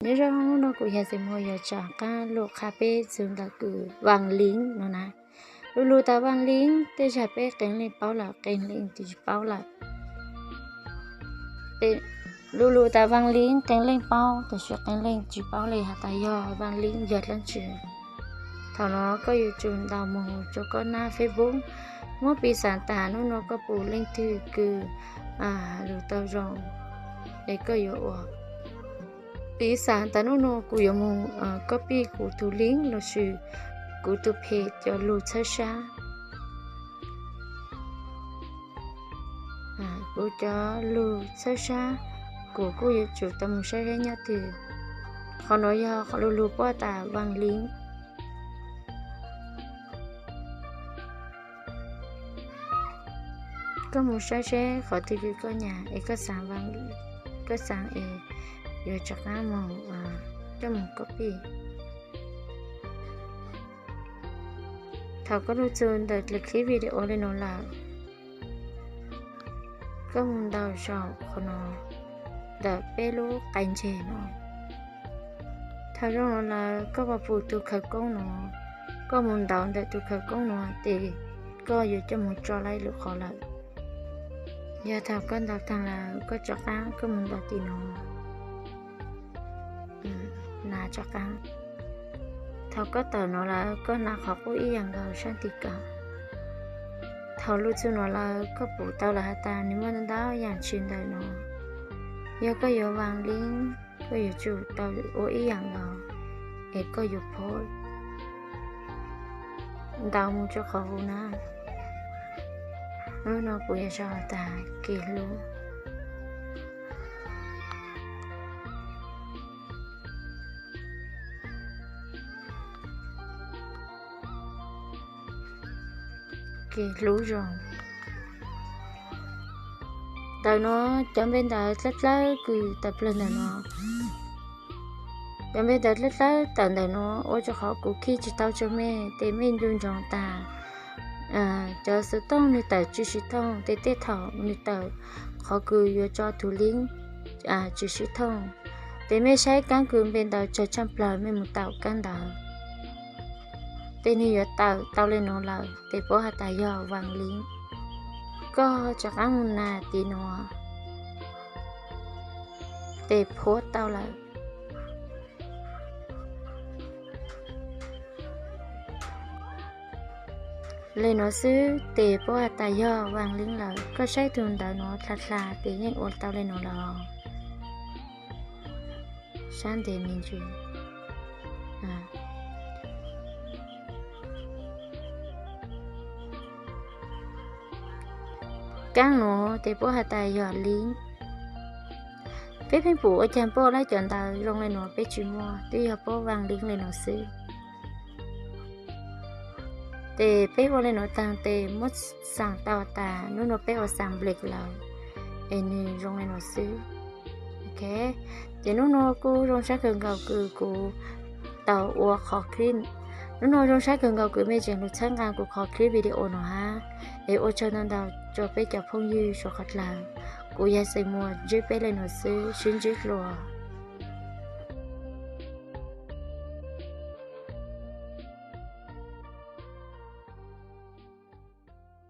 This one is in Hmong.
Nyob zoo, hnub no kuv yog Xeem Muas yuav rov qab lug qha peb txug ntawm kws Vaj Liv no na. Lu lug tas Vaj Liv tej zag peb qee leej paub lawm, qee leej tsis paub lawm. Lu lug tas Vaj Liv qee leej paub, tab sis qee leej tsis paub li has tas yog Vaj Liv yog dlaab tsi. Thaum no koj yuav tsum ntaus moog rua koj nab Facebook, muab piv xam tas nub no koj pum leej twg kws lug tau zoo, es koj yuav ua piv xam tas nub no kuv yuav moog copy kuv tug link lossis kuv tug page cov lug txhawb sab. Kuv cov lug txhawb sab, kuv kuj yuav tsum tau moog saib seb nyob twg. Qhov no yog qhov lu lug puab tas Vaj Liv. Koj moog saib seb qhov twg kws koj nyam es koj xaav, koj xaav es yuav rov qab moog, coj moog copy. Thaum koj lug txug ntawm lub clip video le nuav lawm, koj moog ntaus saum qhov no ntawm peb lub qai ntseg no. Thaum zoo no lawm koj puas pum tug khawv koob no, koj moog ntaus ntawm tug khawv koob no tes koj yuav coj moog tso lawm lwm qhov lawm. Yog thaum koj ntaus taag lawm koj rov qab koj moog ntaus tim no, nav rov qab. Thaum koj tawm no lawm koj nav qhov qub ib yaam nkaus saab tim kaum. Thaum lug txug no lawm koj pum tau lawm has tas nwg muaj ntau yaam tsi ntawm no. Yog koj yuav Vaj Liv, koj yuav tsum tau ua ib yaam nkaus, es koj yuav phob ntaus moog rua qhov huv na. Nub no kuv yuav sau has tas kev hlub. Kev hlub zoo. Ntawm no cov npe ntawv dlawb dlawb kws tawm plawg ntawm no, cov npe ntawv dlawb dlawb tawm ntawm no ua rua qhov kuv khij tsis tau rua mej tes mej ncu ntsoov tas cov xov tooj nwg tawm tsis sib thooj tes tej thaum nwg tawm qhov kws yuav tso tug link tsis sib thooj. Tes mej saib kaab kws npe ntawv tsawg tshaaj plawg mej moog tawm kaab ntawv, tes nwg yuav tawm tau le nuav lawm tes puab has tas yog Vaj Liv. Koj rov qaab moog nab tim nuav tes phuab tau lawm. Le nuav xwb tes puab has tas yog Vaj Liv lawm. Koj saib tug ntawv nuav dlha dlha tes yeej ua tau le nuav lawm. Saab ntev me ntsis. Kaab nuav tes puab has tas yog Liv. Peb pheej pum ua caag puab lab cov ntawv zoo le nuav peb tsis muaj, twb yog puab Vaj Liv le nuav xwb. Tes peb ua le nuav taag tes muab xaam tau tas nub nuav peb ua xaam nplej lawm, es nwg zoo le nuav xwb. Ces nub nuav kuj zoo sab kawg nkaus kws kuv tau ua qhov clip. Nub nuav zoo sab kawg nkaus kws mej tseem lug txhawb nqaa kuv qhov clip video nuav hab. Es ua tsaug ntau ntau rua peb cov phooj ywg suav qhov dlawg. Kuv yog Xeem Muas ntsib peb le nuav xwb, sib ntsib dlua.